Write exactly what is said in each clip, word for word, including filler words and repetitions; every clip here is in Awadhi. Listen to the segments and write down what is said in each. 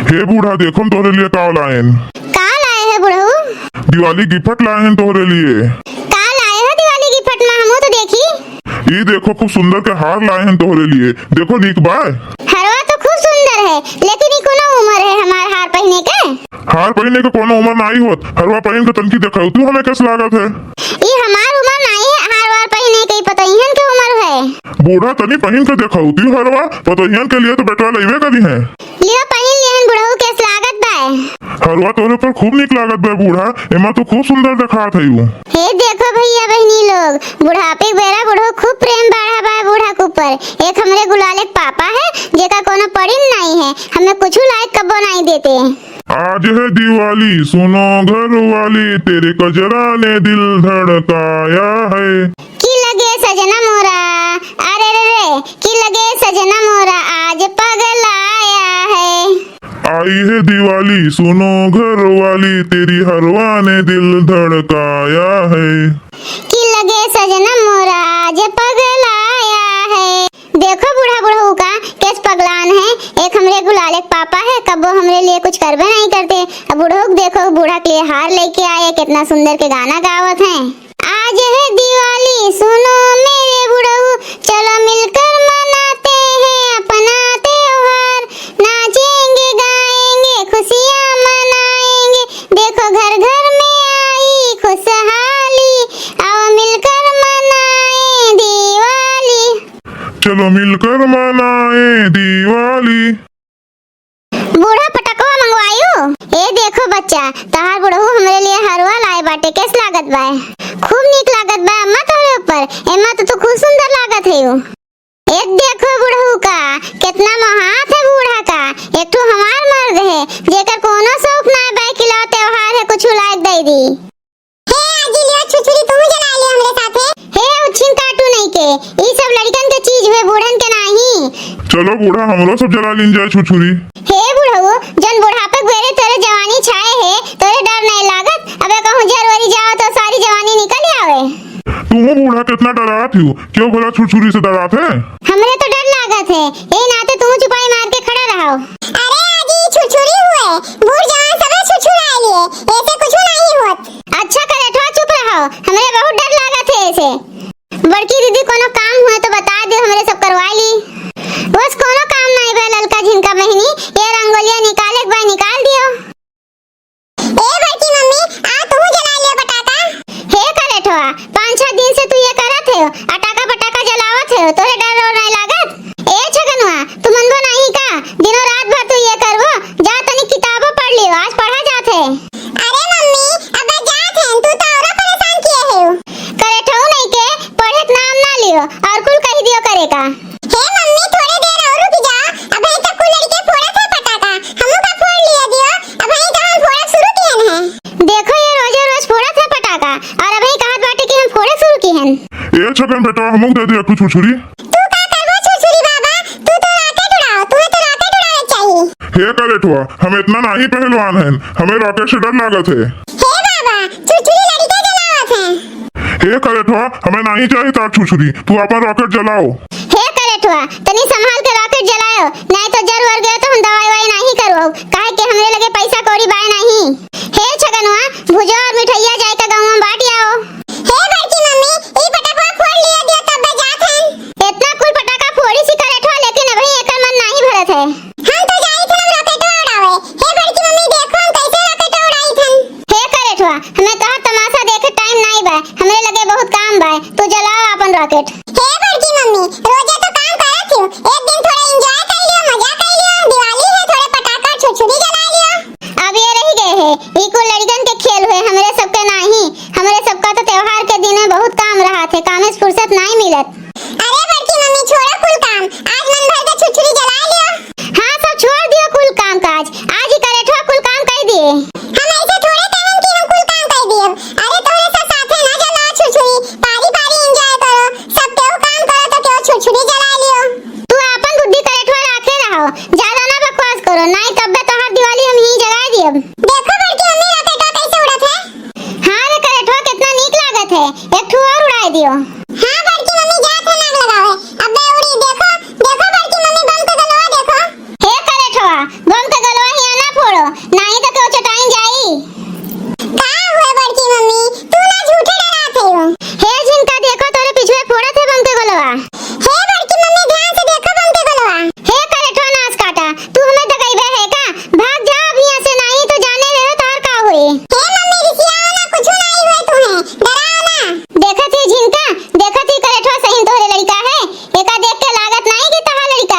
हे बूढ़ा, देखो हम तोहरे लिए का लाएन। का लाए है बुढ़ऊ? दिवाली gift लाएन तोहरे लिए। का लाए है दिवाली gift मा, हमहू तो देखी। ई देखो, खूब सुंदर के हार लाएन तोहरे लिए। देखो, नीक बा। हरवा तो खूब सुंदर है, लेकिन ई कोनो उमर है हमार हार पहिने के? हार पहिने के कोनो उमर नाई होत। हरवा पहिन के तनकी देखउ तू, हमें कस लागत है। ई हमार उमर नाई है, हार वार पहिने के, ई पतोहियन के उमर है। बूढ़ा, तनी पहिन के देखउ तू हरवा, पतोहियन के लिए तो बेटवा लइबे करी है। लियो, पहिन लिहन बुढ़ऊ, कस लागत बा? हरवा तोहरे पर खूब नीक लागत बा बूढ़ा, एमा तू खूब सुंदर देखात हइउ। हे देखो भइया बहिनी लोग, बुढ़ापे के बेरा बुढ़ऊ खूब प्रेम बाढ़ा बा बूढ़ा के ऊपर। एक हमरे गुलाले के पापा है, जेका कोनो पड़ी नाई है, हमें कुछ लायक कबो नाई देते। आज है दिवाली, सुनो घर वाली, तेरे कजरा ने दिल धड़काया है। कि लगे सजना मोरा, अरे रे रे, कि लगे सजना मोरा, आज पगलाया है। आई है दिवाली, सुनो घर वाली, तेरी हरवा ने दिल धड़काया है। कि लगे सजना मोरा, आज पगलाया है। देखो बूढ़ा बुढ़ऊ का कस पगलान है। एक हमरे गुलाले के पापा है, कबो हमरे लिए कुछ करबे नाई करते। अब बुढ़ऊ के देखो, बूढ़ा के लिए हार लेके आए, कितना सुंदर के गाना गावत हैं। आज है दिवाली, सुनो मेरे बुढ़ऊ, चलो मिलकर मनाते हैं अपना त्योहार। नाचेंगे गाएंगे खुशियाँ मनाएंगे, देखो घर घर में आई खुशहाली, आओ मिलकर मनाएं दिवाली। चलो मिलकर मनाएं दिवाली। बूढ़ा पटकवा मंगवायु? ए देखो बच्चा, तहार बुढ़ऊ हमरे लिए हरवा लाए बाटे, कस लागत बा? खूब नीक लागत बा अम्मा तोहरे ऊपर, एमा तो तू खूब सुंदर लागत है। ए देखो बुढ़ऊ का, कितना मोहात है बूढ़ा का, एक ठो हमार मर्द है, जेकर कोनो शौक ना बा कि लो त्योहार है कुछ लायक दे दी। हे आजी, लियो छुरछुरी, तू जला लियो हमरे साथे। हे उछिन काटू नहीं के, ई सब लड़कन के चीज है, बूढ़न के नाही। चलो बूढ़ा, हमरो सब जला लीन जाए छुरछुरी। हे बुढ़ऊ, जन बुढ़ापे के बेरे तोरे जवानी छाए है, तोरे डर नहीं लागत? अबे कहूँ जर वरी जाओ तो सारी जवानी निकल आवे। तू बूढ़ा कितना डरात हो, क्यों भला छुरछुरी से डरात है? हमरे तो डर लागत है, ए नाते तू चुपाई मार के खड़ा रहो। अरे आजी, छुरछुरी हुए, बूढ़ जवान सबे छुरछुराए लिए, ऐसे कुछ नहीं होत। अच्छा करेठवा, चुप रहो, हमरे बहुत डर लागत है ऐसे। बड़की दीदी, कोनो काम हुए तो बता दे, हमरे सब करवा ली। बस कोनो काम नहीं बा ललका झिनका बहिनी, ये रंगोलिया निकाले के बा, निकाल दियो। ए बड़की मम्मी, आ तू जला लियो पटाखा। हे करेठवा, पाँच छह दिन से तू ये करत है, अटाका पटाखा जलावत है, तोरे डर और नहीं लागत? ए छगनवा, तू मनबो नहीं का? दिनों रात भर तू ये करबो, जा तनी किताबो पढ़ लियो, आज पढ़ा जात है। अरे मम्मी, अब जात है, तू तो औरो परेशान किए है। करेठऊ नहीं के, पढ़े के नाम ना लियो, और कुल कह दियो करे का। हे मम्मी, थोड़े देर और रुक जा, अबही तक कुल लड़के फोड़त है पटाखा, हमहू का फोड़ लिया दियो, अबही तो हम फोड़क शुरू किहन है। देखो ये रोजे रोज फोड़त है पटाखा, और अबही कहत बाटे कि हम फोड़क शुरू किहन। ए छगन बेटा, हमहू दे दे एक ठो छुरछुरी। तू का करबो छुरछुरी बाबा, तू तो rocket उड़ाओ, तुम्हें तो rocket उड़ावे चाहिए। हे करेठवा, हम इतना नहीं पहलवान हैं, हमें rocket से डर लागत है। हे बाबा, छुरछुरी लड़के जलावत हैं। हे करेठवा, हमें नहीं चाहिए तार छुरछुरी, तू अपन rocket जलाओ। हे करेठवा, तनी संभाल के rocket जलायो, नहीं तो जर वर गयो तो हम दवाई वाई नहीं करवाओ, काहे कि हमरे लगे पैसा कौड़ी बाय नहीं। हे छगनवा, भुजवा और मिठाइया जाए के गाँव में बांट आओ। हे बड़की मम्मी, ई पटाखवा फोड़ लियो दियो तब जात हैं। इतना कुल पटाखा फोड़ी सी करेठवा, लेकिन अबही एकर मन नहीं भरत है। हम तो जाई थे rocket उड़ावे। हे बड़की मम्मी, देखो हम कैसे rocket उड़ाई थन। हे करेठवा, हमें तोहर तमाशा देखे time नाई बा, हमरे लगे बहुत काम बा, तू जलाओ अपन rocket। हे बड़की मम्मी, रोजे तो काम करत हो, एक दिन थोड़ा enjoy कर लियो, मजा कर लियो, दिवाली है, थोड़ा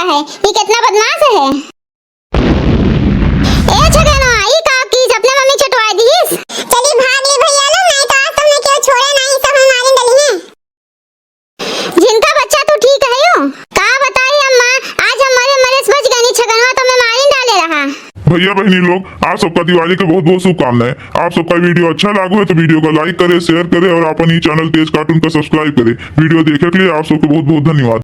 है, ई कितना बदमाश है। ए छगनवा, ई का कीस, अपने मम्मी चटवाई दीस। चली भाग ले भैया लोग, नहीं तो आज तुमने क्यों छोड़े नहीं, सब हम मारिन डली हैं। जिनका बच्चा तू ठीक है यो। का बताई अम्मा, आज हम मरे मरे से बच गए, छगनवा तो मैं मारिन डाले रहा। भैया बहनी लोग, आप सबका दिवाली के बहुत बहुत शुभकामनाएं। आप सबका वीडियो अच्छा लागो है तो वीडियो का like करे, share करे और अपन ई channel तेज cartoon का subscribe करे। वीडियो देखे के लिए आप सबको बहुत बहुत धन्यवाद।